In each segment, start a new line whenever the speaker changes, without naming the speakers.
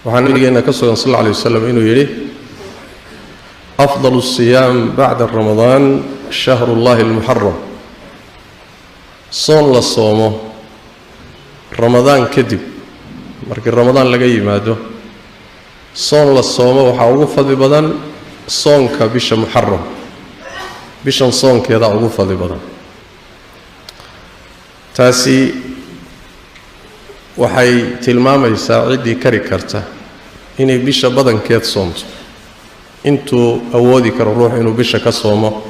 Waxaa nabigeena ka sugan sal alla alay wasalam inuu yidhi: "Afdal asiyaam bacda ramadaan shahru llahi almuxaram." Soon la soomo Ramadaan kadib, markii Ramadaan laga yimaado, soon la soomo waxaa ugu fadli badan soonka bisha Muxaram, bishan soonkeedaa ugu fadli badan. Taasi waxay tilmaamaysaa ciddii kari karta inay bisha badankeed soomto, intuu awoodi karo ruux inuu bisha ka soomo.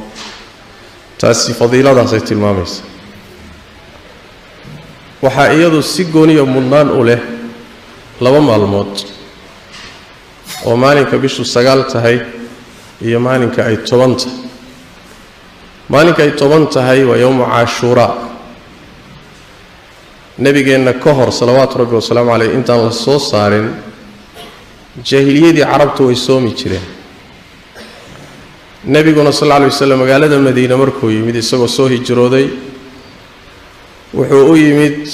Taasi fadiiladaasay tilmaamaysaa. Waxaa iyadu si gooniya mudnaan u leh 2 maalmood, oo maalinka bishu 9 tahay iyo maalinka ay 10 tahay. Maalinka ay 10 tahay waa yowmu Caashuuraa. Nebigeenna ka hor, salawaatu rabbi wasalaamu caleyh, intaan la soo saarin, jaahiliyadii Carabtu way soomi jireen. Nebiguna sal alla alay wasalam magaalada Madiine markuu yimid, isagoo soo hijrooday, wuxuu u yimid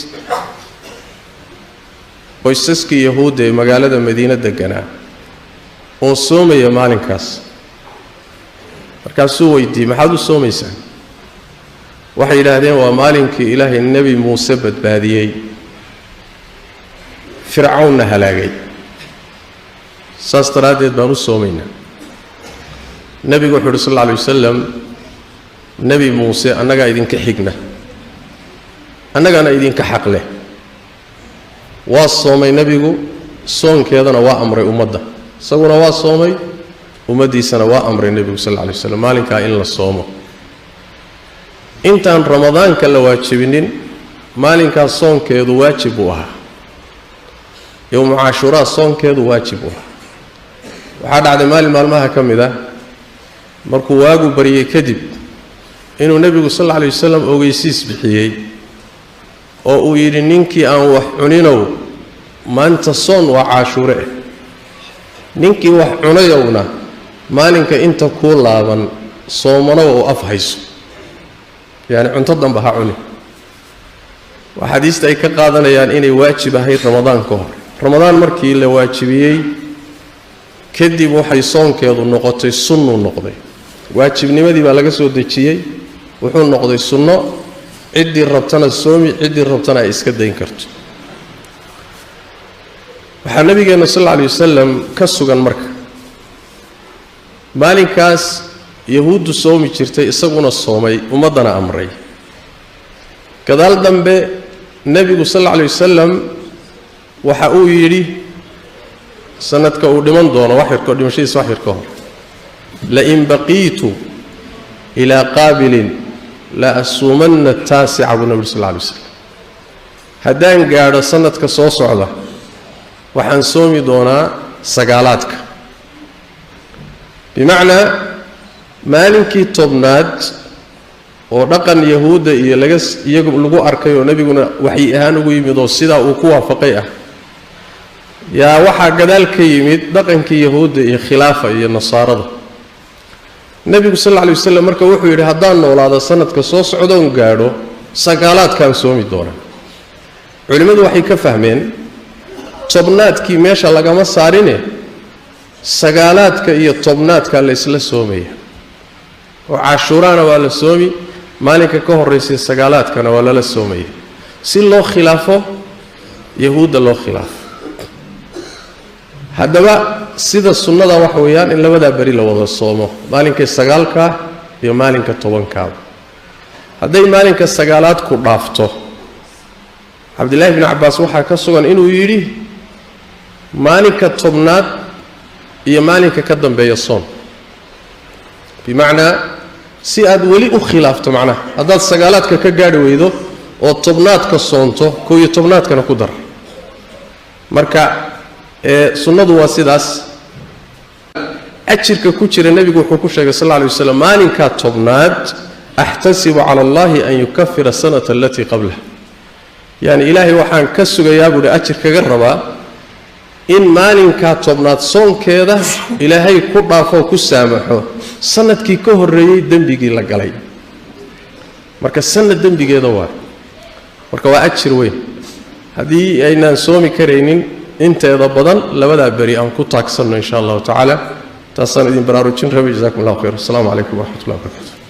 qoysaskii Yahuudda ee magaalada Madiine deganaa oo soomaya maalinkaas. Markaasuu weydiiyey: "Maxaad u soomaysaan?" Waxay yidhaahdeen: "Waa maalinkii Ilaahay Nebi Muuse badbaadiyey, Fircawnna halaagay, saas daraaddeed baan u soomaynaa." Nebigu wuxuu uhi sal alla alay wasalam: "Nebi Muuse annagaa idinka xigna, annagaana idinka xaq leh." Waa soomay nebigu, soonkeedana waa amray ummadda. Isaguna waa soomay, ummaddiisana waa amray nebigu sal alla alay waslam maalinkaa in la soomo. Intaan Ramadaanka la waajibinin, maalinkaas soonkeedu waajib buu ahaa. Yowmu Caashuuraa soonkeedu waajib buu ahaa. Waxaa dhacday maalin maalmaha ka mid ah, markuu waagu baryey kadib, inuu nebigu sal alla alay wasalam ogeysiis bixiyey oo uu yidhi: "Ninkii aan wax cuninow, maanta soon, waa Caashuure eh. Ninkii wax cunayowna, maalinka inta kuu laaban soomanow oo af hayso, yacni cunto damba ha cuni." Waa xadiista ay ka qaadanayaan inay waajib ahayd Ramadaan ka hor. Ramadaan markii la waajibiyey kadib, waxay soonkeedu noqotay sunnuu noqday. Waajibnimadii baa laga soo dejiyey, wuxuu noqday sunno, ciddii rabtana soomi, ciddii rabtana ay iska dayn karto. Waxaa nabigeenna sal alla alay wasalam ka sugan, marka maalinkaas Yahuuddu soomi jirtay, isaguna soomay, ummaddana amray. Gadaal dambe nebigu sal alla alay wasalam waxa uu yidhi, sanadka uu dhiman doono wax yarko, dhimashadiisa wax yar ka hor: "Lain baqiitu ilaa qaabilin la asuumanna ataasica," buu nabi sal alla alay waslam. "Haddaan gaadho sanadka soo socda, waxaan soomi doonaa sagaalaadka." Bimacnaa, maalinkii 10aad oo dhaqan Yahuudda iyo laga iyagu lagu arkay oo nebiguna waxyi ahaan ugu yimid oo sidaa uu ku waafaqay ah, yaa waxaa gadaal ka yimid dhaqankii Yahuudda iyo khilaafa iyo Nasaarada. Nebigu sal alla alay wasalam marka wuxuu yidhi: "Haddaan noolaado sanadka soo socdoon gaadho, sagaalaadkaan soomi doonaa." Culimmadu waxay ka fahmeen tobnaadkii meesha lagama saarine, sagaalaadka iyo tobnaadka la isla soomaya, oo Cashuuraana waa la soomi, maalinka ka horraysay sagaalaadkana waa lala soomaya, si loo khilaafo Yahuudda loo khilaafo. Haddaba sida sunnada waxa weeyaan in labadaa beri la wada soomo, maalinka 9ka iyo maalinka 10kaaba. Hadday maalinka sagaalaad ku dhaafto, Cabdillaahi bni Cabbaas waxaa ka sugan inuu yidhi: "Maalinka 10aad iyo maalinka ka dambeeya soon." Bimacnaa, si aad weli u khilaafto, macnaha haddaad sagaalaadka ka gaadhi weydo oo tobnaadka soonto, 11aadkana ku dar. Marka sunnadu waa sidaas. Ajirka ku jira nebigu wuxuu ku sheegay sal alla alay waslam: "Maalinkaa 10aad axtasibu cala Allahi an yukafira sanata alatii qablah." Yacni Ilaahay waxaan ka sugayaa, buuhi, ajir kaga rabaa in maalinkaa 10aad soonkeeda Ilaahay ku dhaafoo ku saamaxo sanadkii ka horreeyey dembigii la galay. Marka sanad dembigeeda waa, marka waa ajir weyn. Haddii aynaan soomi karaynin Inteeda badan labadaa beri aan ku taagsanno, insha Allahu tacaala. Taasaan idin baraarujin rabay. Jazakum Allahu khayr. Assalaamu calaykum waraxmat ullah barakatu.